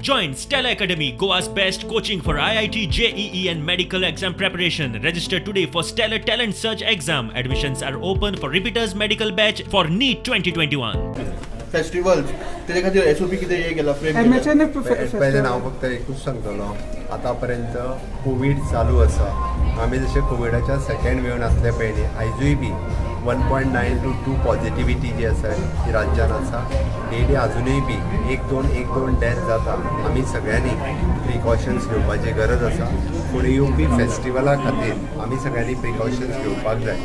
Join Stella Academy, Goa's best coaching for IIT, JEE, and medical exam preparation. Register today for Stellar Talent Search exam. Admissions are open for repeaters medical batch for NEET 2021. Festivals तेजे खातीर SOP कितें हे केला frame? MHN. पयलें हांव फक्त एकूच सांगतलो, आतां पर्यंत कोवीड चालू आसा. आमी जशें कोविडाच्या सेकंड वेवन आसले पयलीं, आयजूय बी 1.9 to 2 positivity जी आसा ती राज्यान आसा. डेली आजुनूय बी एक दोन एक दोन डेथ जाता. आमी सगळ्यांनी प्रिकॉशन्स घेवपाची गरज आसा. फुडें येवपी फेस्टिवला खातीर आमी सगळ्यांनी प्रिकॉशन्स घेवपाक जाय.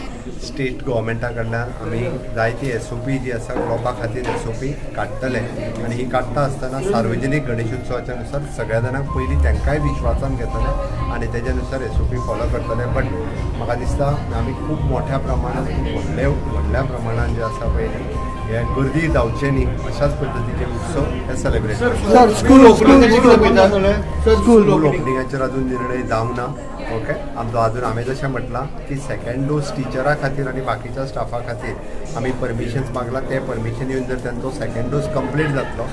स्टेट गोवोरमेंटा कडल्यान आमी जायती एसओपी जी आसा, लोकां खातीर एसओपी काडटले आनी ही काडटा आसतना सार्वजनीक गणेशोत्सवाच्या नुसार सगळ्या जाणांक पयलीं तांकांय विश्वासान घेतले आनी तेज्या नुसार एसओपी फॉलो करतले. बट म्हाका दिसता आमी खूब मोठ्या प्रमाणात, खूब व्हडले व्हडल्या प्रमाणान जे आसा पयलीं हे गर्दी जावचे न्ही अशाच पद्दतीचे उत्सव हे celebrate. Sir, school sir, school ओपनिंगाचेर अजून निर्णय जावंक ना. ओके, आमचो अजून हांवें जशें म्हटलां की सेकंड डोस टिचरा खातीर आनी बाकीच्या स्टाफा खातीर आमी परमिशन्स मागलां. तें परमिशन येवन जर तांचो सेकंड डोस कंप्लीट जातलो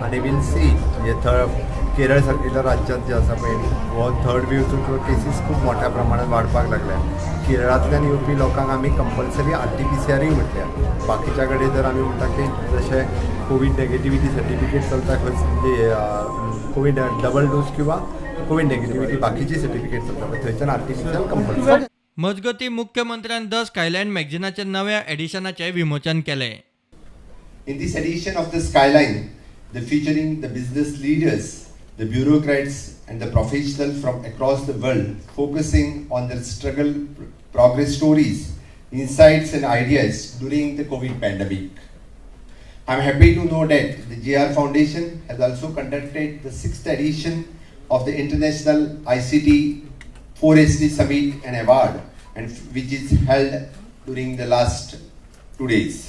आनी वील सी. म्हणजे थर्ड, केरळ सारकिल्ल्या राज्यांत जे आसा पळय, हो थर्ड वेवचो केसीस खूब मोठ्या प्रमाणात वाडपाक लागल्या. केरळांतल्यान येवपी लोकांक आमी कंपल्सरी आरटीपीसीआरूय म्हटल्या. बाकीच्या कडेन जर आमी म्हणटा की जशें कोवीड नेगेटिविटी सर्टिफिकेट चलता खंय, कोवीड डबल डोस किंवा कोवीड नेगेटिविटी बाकीची सर्टिफिकेट चलता, पण थंयच्यान आरटीपीसीआर कंपल्सरी. मजगतीं, मुख्यमंत्र्यान the skyline मॅगझिनाच्या नव्या एडिशनाचें विमोचन केलें. In this edition of the Skyline, the featuring the business leaders, the bureaucrats, and the professionals from across the world, focusing on their struggle, progress stories, insights, and ideas during the COVID pandemic. I'm happy to know that the GR Foundation has also conducted the sixth edition of the International ICT 4SD Summit and Award, and which is held during the last 2 days.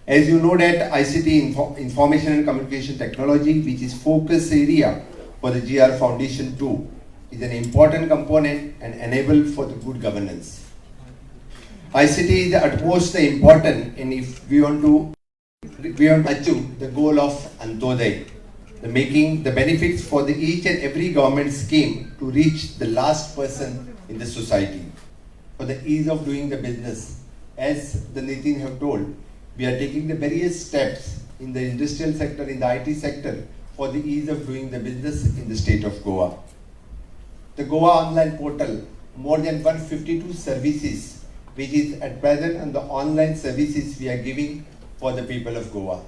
As you know that ICT, Information and Communication Technology, which is focus area for the GR Foundation 2, is an important component and enable for the good governance. ICT is the utmost important, and if we want to achieve the goal of Antyodaya, the making the benefits for the each and every government scheme to reach the last person in the society. For the ease of doing the business, as the Nitin have told, we are taking the various steps in the industrial sector, in the IT sector, for the ease of doing the business in the state of Goa. The Goa online portal, more than 152 services, which is at present on the online services we are giving for the people of Goa.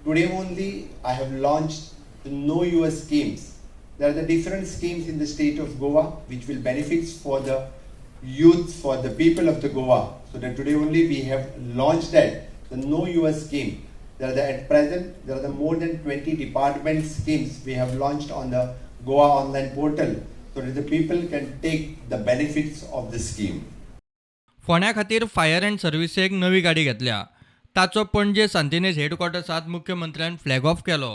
Today only I have launched the Know Your schemes. There are the different schemes in the state of Goa which will benefits for the youth, for the people of the Goa. So that today only we have launched that, the Know Your scheme. There are the, at present, there are the more than 20 department schemes we have launched on the Goa online portal so that the people can take the benefits of the scheme. फोंड्या खातीर fire and सर्विसेक नवी गाडी घेतल्या. ताचो पणजे सांतिनेज हेडक्वॉर्टर्सांत मुख्यमंत्र्यान flag of केलो.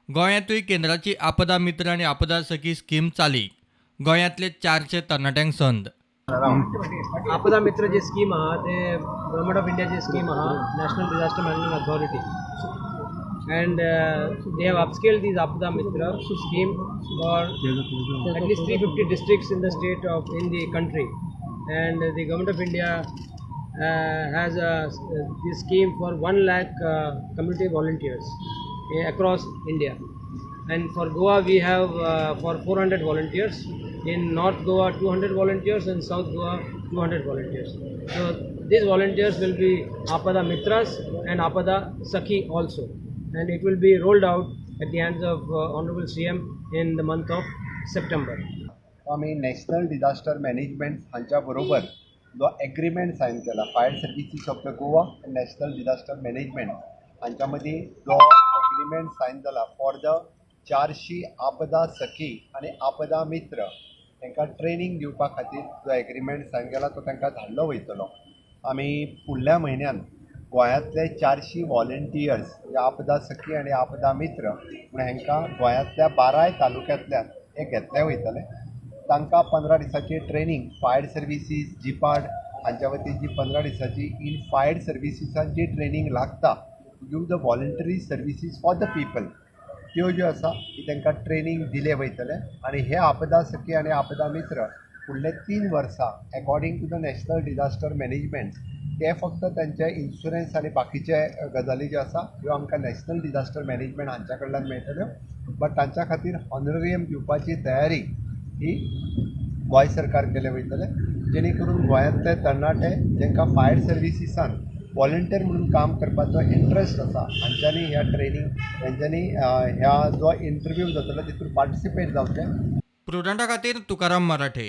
गोंयांतूय केंद्राची आपदा मित्र आनी आपदा सखी स्कीम चालीक. गोंयांतले 400 तरणाट्यांक संद. आपदा मित्र जी स्कीम आहा, ते गव्हर्मेंट ऑफ इंडियाची स्कीम आहा, National Disaster Management Authority, and they have upscaled this Aapda Mitra scheme for at least 350 districts in the state of in the country, and the Government of India has this scheme for 1 lakh community volunteers across India. And for Goa, we have for 400 volunteers. In North Goa, 200 volunteers, and South Goa, 200 volunteers. So these volunteers will be Apada Mitras and Apada Sakhi also, and it will be rolled out at the hands of Honorable CM in the month of September. आमी national disaster management हांच्या बरोबर जो agreement sign केला, Fire Services of the Goa आनी national disaster management हांच्या मदीं जो agreement sign जाला फॉर the 400 आपदा सखी आनी आपदा मित्र, तांकां ट्रेनींग दिवपा खातीर जो एग्रीमेंट सायन केला, तो तांकां धाडलो वयतलो. आमी फुडल्या म्हयन्यान गोंयांतले 400 वॉलंटियर्स, म्हणजे आपदा सखी आनी आपदा मित्र म्हूण हांकां गोंयांतल्या बाराय तालुक्यांतल्यान हे घेतले वयतले. तांकां 15 दिसांची ट्रेनींग, फायर सर्विसीस जिपाड हांच्या वतीन जी 15 दिसांची इन फायर सर्विसीसान जी ट्रेनींग लागता, give the voluntary services for the people, ती त्यो ज्यो आसा ती तांकां ट्रेनींग दिले वयतले आनी हे आपदा सखी आनी आपदा मित्र फुडले 3 वर्सां according to the National Disaster Management, ते फक्त तांचे इन्शुरन्स आनी बाकीचे गजाली ज्यो आसा त्यो आमकां नॅशनल डिजास्टर मॅनेजमेंट हांच्या कडल्यान मेळटल्यो, बट तांच्या खातीर ऑनरेरियम दिवपाची तयारी ही गोंय सरकार केले वयतले, जेणे करून गोंयांतले तरणाटे जांकां फायर सर्विसीसान वॉलंटियर म्हणून काम करपाचो इंट्रस्ट आसा, हांच्यांनी ह्या ट्रेनींग, तेंच्यांनी ह्या जो इंटरव्यू जातलो तितून पार्टिसिपेट जावचें. प्रुडंटा खातीर तुकाराम मराठे.